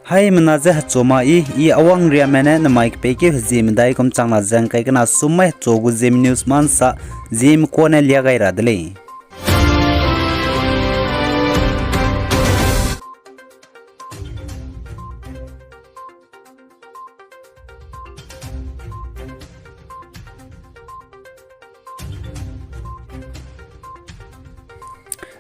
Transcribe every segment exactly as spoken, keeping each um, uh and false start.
Haimena je hechu ma i, i Awangriame ne namai kepeikeu hezie medai kum changna ze ngkai kena sum mai hechu gu Zeme News ma nsa, Zeme kuâ ne lia gai ra de lei.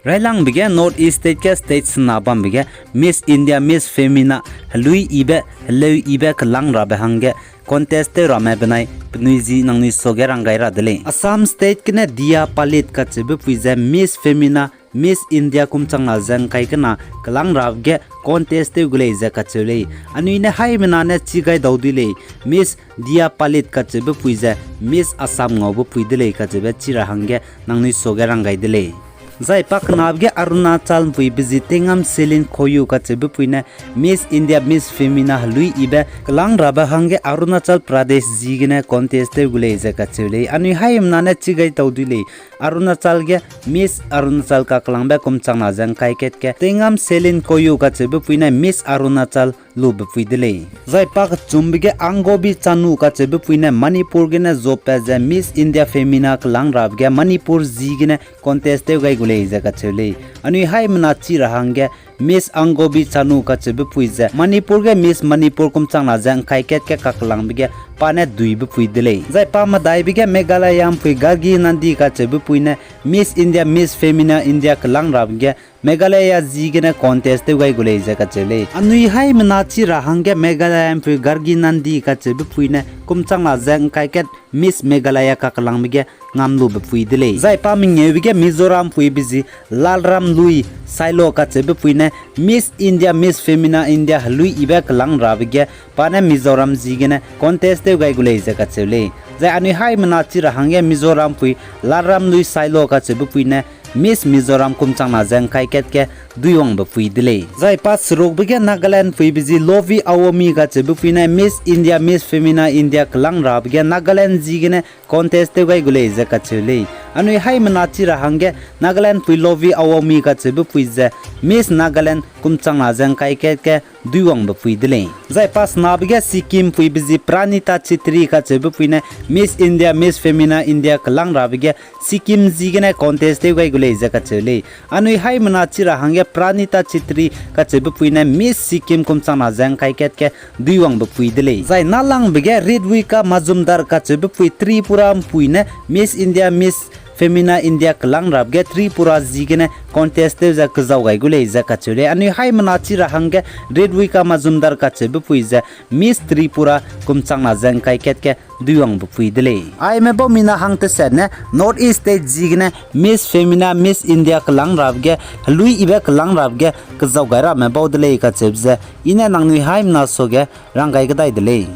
Railangbe ge North East State ge state sena bambe ge Miss India, Miss Femina, helui ibe, heleu ibe kelang rabe hangge contest tew ramme benai penui zi nangnui suage rang gai ra de lei. Assam State gene Diya Palit kacheube pui ze Miss Femina, Miss India kum changna ze ngkai kena kelang rabe ge contest tew gu lei ze kacheu lei. Anui ne haimena ne chi gai dau dui lei, Miss Diya Palit kacheube pui ze Miss Assam ngaube pui de lei kacheube chi ra hangge nangnui suage rang gai de lei. Zai pakenabe ge Arunachal mpuibe zi Tengam Selin Khoyu kacheube pui ne Miss India, Miss Femina helui ibe kelang rabe hangge Arunachal Pradesh ziegene contest tew gu lei ze kacheu lei. Anui haimena ne chi gai dau dui lei, Arunachal ge Miss Arunachal kakelangbe kum changna ze ngkai kat ge Tengam Selin Khoyu kacheube pui ne Miss Arunachal lube pui de lei. Zai pakechumbe ge Angobi Chanu kacheube pui ne Manipur gene zoppat ze Miss India Femina kelang rabe ge Manipur ziegene contest tew gai gu lei ze kacheu lei. Anui haimena chi ra hangge Miss Angobi Chanu kacheube pui ze Manipur ge Miss Manipur kum changna ze ngkai kat ge kakelangbe ge pa ne duibe pui de lei. Zai pa medaibe ge Meghalaya mpui Gargi Nandi kacheube pui ne Miss India, Miss Femina India kelang rabe ge Meghalaya ziegene contest tew gai gu lei ze kacheu lei. Anui haimena chi ra hangge Meghalaya mpui Gargi Nandi kacheube pui ne kum changna ze ngkai kat Miss Meghalaya kakelangbe ge ngam lube pui de lei. Zai pa mengeube ge Mizoram mpuibe zi Lalramlui Sailo kacheube pui ne Miss India, Miss Femina India helui ibe kelang rabe ge pa ne Mizoram ziegene contest tew gai gu lei ze kacheu lei. Zai anui haimena chi ra hangge Mizoram mpui Lalramlui Sailo kacheube pui ne Miss Mizoram kum changna ze ngkai kat ge duiwangbe pui de lei. Zai pa serukbe ge Nagaland mpuibe zi Lovi Awomi kacheube pui ne Miss India, Miss Femina India kelang rabe ge Nagaland ziegene contest tew gai gu lei ze kacheu lei. Anui haimena chi ra hangge Nagaland mpui Lovi Awomi kacheube pui ze Miss Nagaland kum changna ze ngkai kat ge duiwangbe pui de lei. Zai pa senabe ge Sikkim mpuibe zi Pranita Chhetri kacheube pui ne Miss India, Miss Femina India kelang rabe ge Sikkim ziegene contest tew gai gu lei ze kacheu lei. Anui haimena chi ra hangge Pranita Chhetri kacheube pui ne Miss Sikkim kum changna ze ngkai kat ge duiwangbe pui de lei. Zai nalangbe ge Ritwika Majumdar kacheube pui Tripura mpui ne Miss India, Miss Femina India kelang rabe ge Tripura ziegene contest tew ze kezau gai gu lei ze kacheu lei. Anui haimena chi ra hangge Ritwika Majumdar kacheube pui ze Miss Tripura kum changna ze ngkai kat ge duiwangbe pui de lei. Aime bau mina hang teset ne North East State ziegene Miss Femina, Miss India kelang rabe ge helui ibe kelang rabe ge kezau gai ramme bau de lei kacheube ze i ne nangnui haimena suage rang gai kedai de lei.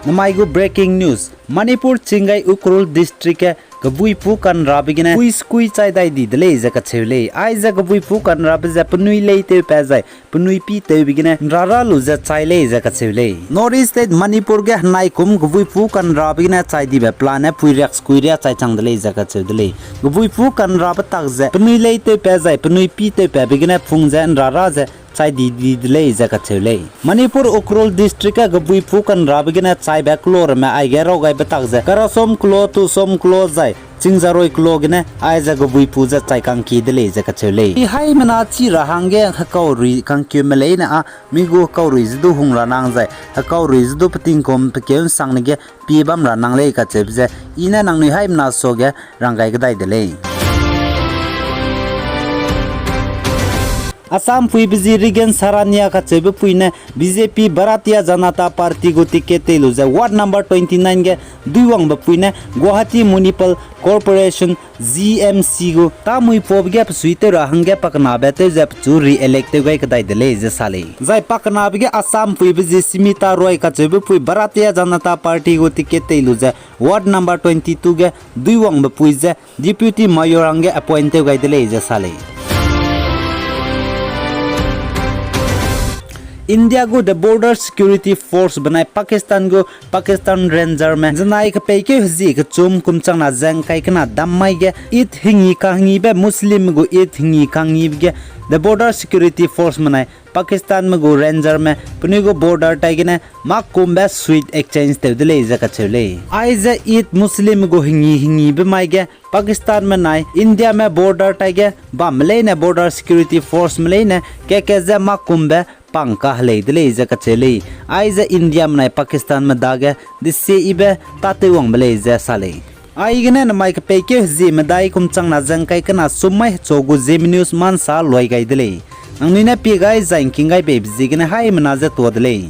Namai gu breaking news, Manipur ching gai Ukhrul District ge kebuipu kanrabe gene pui skui chai dai di de lei ze kacheu lei. Aize kebuipu kanrabe ze penui leitewpat zai penui pitewbe gene nrara lu ze chai lei ze kacheu lei. North East State Manipur ge henai kum kebuipu kanrabe gene chai dibe plan ne pui riak skui ria chai chang de lei ze kacheu de lei. Kebuipu kanrabe tak ze penui leitewpat zai penui pitewpatbe gene pung ze nrara ze chai di di de lei ze kacheu lei. Manipur Ukhrul District ge kebuipu kanrabe gene chaibe kelo ramme aige raw gaibe tak ze karasom kelo, tusom kelo zai chingzaroi kelo gene aize kebuipu ze chai kangki de lei ze kacheu lei. I haimena chi ra hangge hekaurui kangkiume leine â mi gu hekaurui ze du hung ra nang zai hekaurui ze du petingkum pekeu nsangne ge pie bam ra nang lei kacheube ze i ne nangnui haimena suage rang gai kedai de lei. Assam puibe zi Rigen Sarania kacheube pui ne B J P Bharatiya Janata Party gu ticket tei lu ze ward number twenty nine ge duiwangbe pui ne Guwahati Municipal Corporation, G M C gu tamui puabe ge pesui tew ra hangge pakenabe tew ze pechu re-elect tew gai kedai de lei ze sa lei. Zai pakenabe ge Assam puibe zi Smita Roy kacheube pui Bharatiya Janata Party gu ticket tei lu ze ward number twenty two ge duiwangbe pui ze Deputy Mayor hangge appoint tew gai de lei ze sa lei. India gu the Border Security Force benai Pakistan gu Pakistan Rangerme zenai kepeikeu hezie kechum kum changna ze ngkai kena dam mai ge Eid hengi kanghibe Muslimme gu Eid hengi kanghibe ge the Border Security Forceme nai Pakistanme gu Rangerme penui gu border tai gene mâ kumbe sweet exchange tew de lei ze kacheu lei. Aize Eid Muslimme gu hengi hengibe mai ge Pakistanme nai Indiame border tai ge bamme leine Border Security Forceme leine keke ze mâ kumbe pang kahelei de lei ze kacheu lei. Aize Indiame nai Pakistanme dage desie yibe tâtewwangbe lei ze sa lei. Aigene namai kepeikeu hezie medai kum changna ze ngkai kena sum mai hechua gu Zeme News ma nsa luai gai de lei. Nangnui ne pie gai zai ngking gai beibe ziegene haimena ze tuâ de lei.